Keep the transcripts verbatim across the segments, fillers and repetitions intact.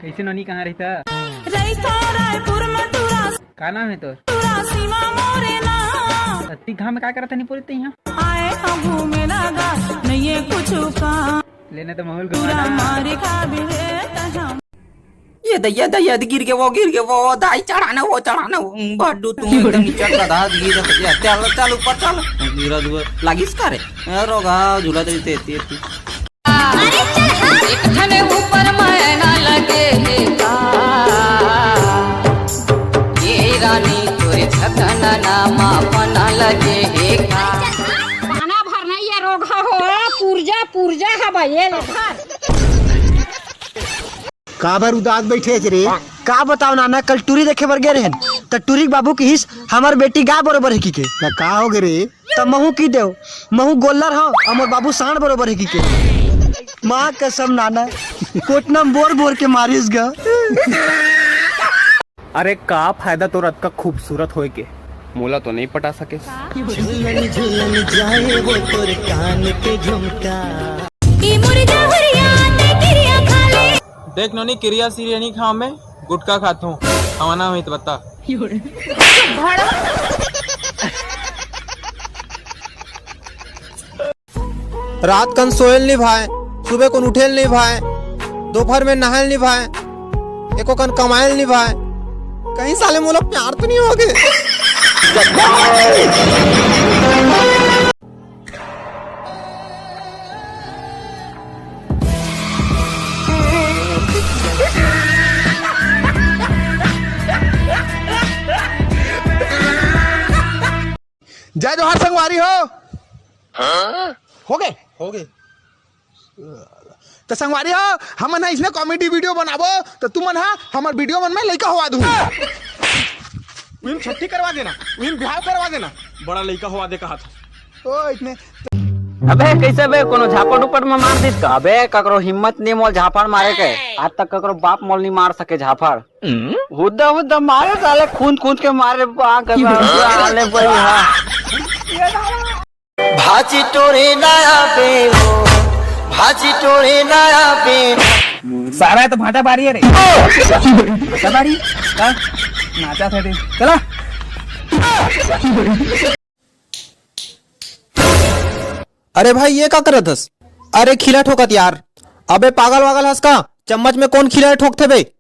कैसे नोनी, कहाँ रहिथा? रहिथा रायपुर में टूरा, का नाम है तोर? टूरा सीमा मोरे नाम। अति घाम में का करत हनी पूरी तइहाँ? आए हम घूमे लगा, नहीं है कुछ काम। लेने तो माहौल पूरा घुमाना। मारे खाबे रे तहाँ। ये द, ये द, ये द, गिर गे वो, गिर गे वो, दाई चढ़ाना वो, चढ़ाना वो, भाडू तू एकदम नीचे का दाद गिर जा, चल, चल ऊपर चल, गिरा दुआ, लागिस का रे? ए, रोगा, झूला तेरी तेती, तेती। अरे चल, हाँ। एक ठने ऊपर मैना लगे हे का? ये रानी तोरे छतन नामा पना लगे हे का? पाना भर नहीं ये रोग हो, पुरजा, पुरजा है भाई, ये ले धर। काबर उदास बैठे हस रे? का बताओ नाना, कल टूरी देखे बर गे रहेन, त टूरी के बाबू किहिस, "हमर बेटी गाय बरोबर हे" किके। त का हो गे रे? त महू कहि देव, "महू गोल्लर हंव, अउ मोर बाबू सांड़ बरोबर हे" किके। माँ कसम नाना, कोटना में बोर बोर के मारिस गा। अरे का फायदा तोर अतका खूबसूरत होय के? मोला तो नहीं पटा सके। झुलन झुलन जाए वो तोर कान के झुमका। ई मुर्गा हुरिया ते किरिया खा ले। देख नोनी, किरिया सिरिया नहीं खाओ, मैं गुटखा खात हूँ। हवाना हुई तो बता। रात कन सोयल नहीं भाय, सुबह कन उठेल नहीं भाय, दोपहर में नहायल नहीं भाय, एको कन कमायल नहीं भाय। कहीं साले मोला प्यार तो नहीं हो गए? जय जोहार संगवारी हो। हाँ? हो गए? हो गए। त संगवारी हो, हमन ह इसने comedy video बनाबो, त तुमन ह हमर video मन में लइका होवा दू। उहिम छट्ठी करवा देना, उहिम बिहाव करवा देना, बड़ा लइका होवा दे कहा था। ओ, इतने अबे, कैसे बे, कोनो झापड़ उपड़ में मार दिस का? अबे, ककरो हिम्मत नहीं मोल झापड़ मारे के। आज तक ककरो बाप मोल नहीं मार सके झापड़। हुद्दा हुद्दा मारे साले, खूंद खूंद के मारे, आ, गजब, साले भाई, हाँ। भाजी टोरे ना आवे हो, भाजी टोरे ना आवे। सारा तो भाटा बारी है रे। भाटा बारी? का? नाचा था रे। चला। अरे भाई, ये का करत हस? अरे खिला ठोकत यार। अबे पागल वागल हस का? चम्मच में कौन खिला ठोकथे बे?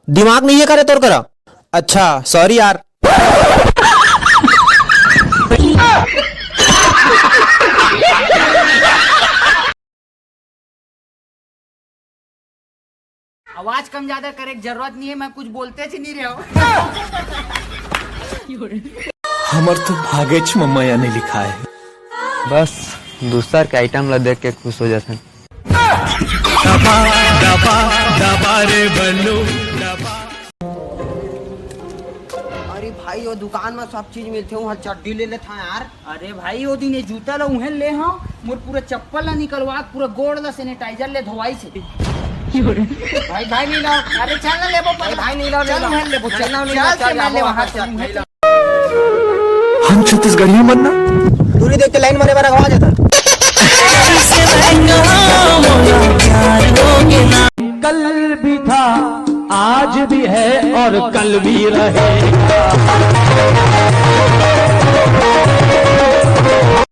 दिमाग नहीं है करे तोर करा? अच्छा, sorry यार। आवाज कम ज्यादा करे के जरूरत नहीं है, मैं कुछ बोलते च नहीं रहे हूँ। हमर तो भागेच म मया नहीं लिखा है। बस दूसर के आइटम ला देख के खुश हो जाथन। दबा, दबा, दबा रे बल्लू, दबा। अरे भाई, वो दुकान में सब चीज मिलथे, वहाँ चड्डी ले लेथा यार। अरे भाई, वो दिन ये जूता ला उहें ले हंव, मोर पूरा चप्पल ला निकलवा के पूरा गोड़ ला sanitizer ले धोवाइस हे। भाई, भाई नहीं लाव। अरे चल ना लेबो, भाई, भाई नहीं लाव, चल नहीं लाव। उहें लेबो, चल। नहीं लाव, नहीं चल लाव, चल चल लाव, लेबो, वहाँ वहाँ चल, चल। नहीं लाव। हम छत्तीसगढ़िया मन ना टूरी देख के लाइन मारे बर अगवा जाथन। कल भी था, आज भी है और कल भी रहेगा।